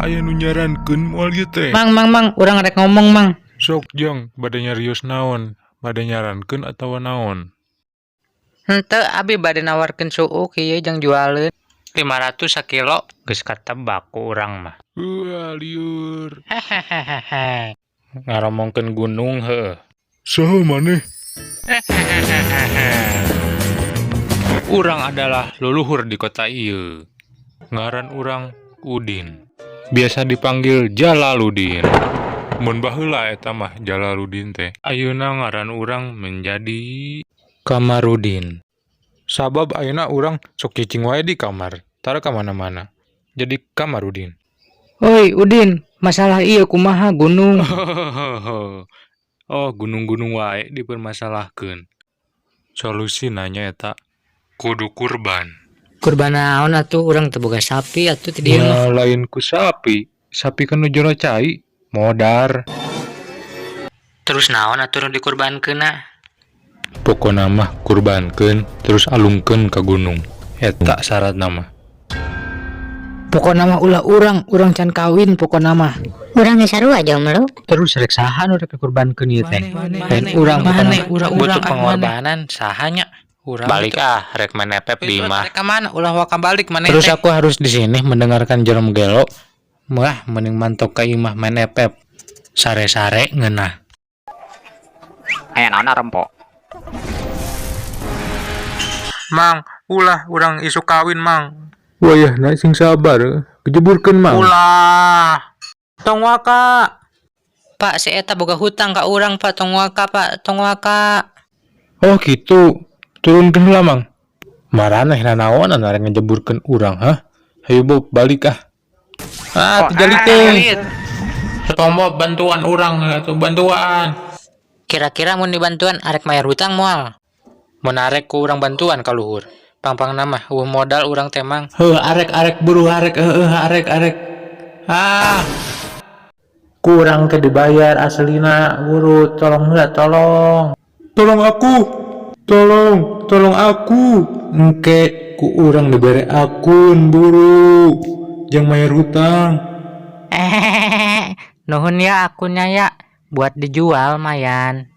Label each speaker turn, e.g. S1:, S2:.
S1: Aya nu nyarankeun moal ieu teh?
S2: Mang, mang, mang, urang rek ngomong, Mang.
S1: Sok, Jang, bade nyarios naon? Bade nyarankeun atawa naon?
S2: Henteu, abi bade nawarkeun suuk ieu jang jualeun. 500 sakilo, geus katebak ku urang mah.
S1: Wah, lieur.
S2: Hehehehe. Ngaromongkeun gunung heueuh.
S1: Saha maneh?
S2: Urang adalah leluhur di kota ieu.
S1: Ngaran urang Udin. Biasa dipanggil Jalaluddin. Mun baheula eta mah Jalaluddin teh. Ayeuna ngaran urang menjadi Kamarudin. Sabab ayeuna urang sok cicing wae di kamar, tara ka mana-mana. Jadi Kamarudin.
S2: Oi, Udin, masalah ieu kumaha gunung?
S1: Oh, gunung-gunung wae dipermasalahkeun. Solusina nya eta kudu kurban.
S2: Kurban naon atuh, urang teu boga sapi atuh ti dieu mah.
S1: Nah, lain ku sapi. Sapi kan nu jero cai, modar.
S2: Terus naon atuh nu dikurbankeunna?
S1: Pokona mah kurbankeun terus alungkeun ka gunung. Eta syaratna mah.
S2: Pokona mah ulah urang, urang can kawin pokona mah.
S3: Urang ge sarua jomblo.
S2: Terus rek saha nu rek dikurbankeun ieu teh? Lain urang pokona mah. Butuh pengorbanan saha nya? Urang
S1: Balik ah, rek main FF di imah.
S2: Rek ka mana? Ulah waka balik maneh
S1: Terus
S2: teh.
S1: aku harus di sini mendengarkan Jerome gelo. Wah, mending mantok ka imah main FF. Sare-sare ngeunah.
S4: Aya naon rempo?
S2: Mang, ulah urang isuk kawin, Mang.
S1: Wayahna sing sabar, kejeburkeun, Mang.
S2: Ulah. Tong waka. Pak, si eta boga hutang ka urang, Pak. Tong waka, Pak. Tong waka.
S1: Oh gitu. Turunkeun heula, Mang. Maraneh nanaonan arek ngejeburkeun urang, hah? Hayu Bob, balik ah. Ah, teu jadi teh.
S5: Tong Bob, bantuan urang atuh, bantuan.
S2: Kira-kira mun dibantuan arek mayar hutang moal? Mun arek ku urang bantuan ka luhur. Pang-pangna mah euweuh modal urang teh, Mang.
S5: Heuh, arek, arek, buru arek, heueuh, arek, arek. Ah.
S1: Kurang teh dibayar aslina, buru tolong heula, tolong. Tolong aku. Tolong, tolong aku. Engke ku urang dibere akun, buru. Jang mayar hutang.
S2: Nuhun ya akunnya ya. Buat dijual mayan.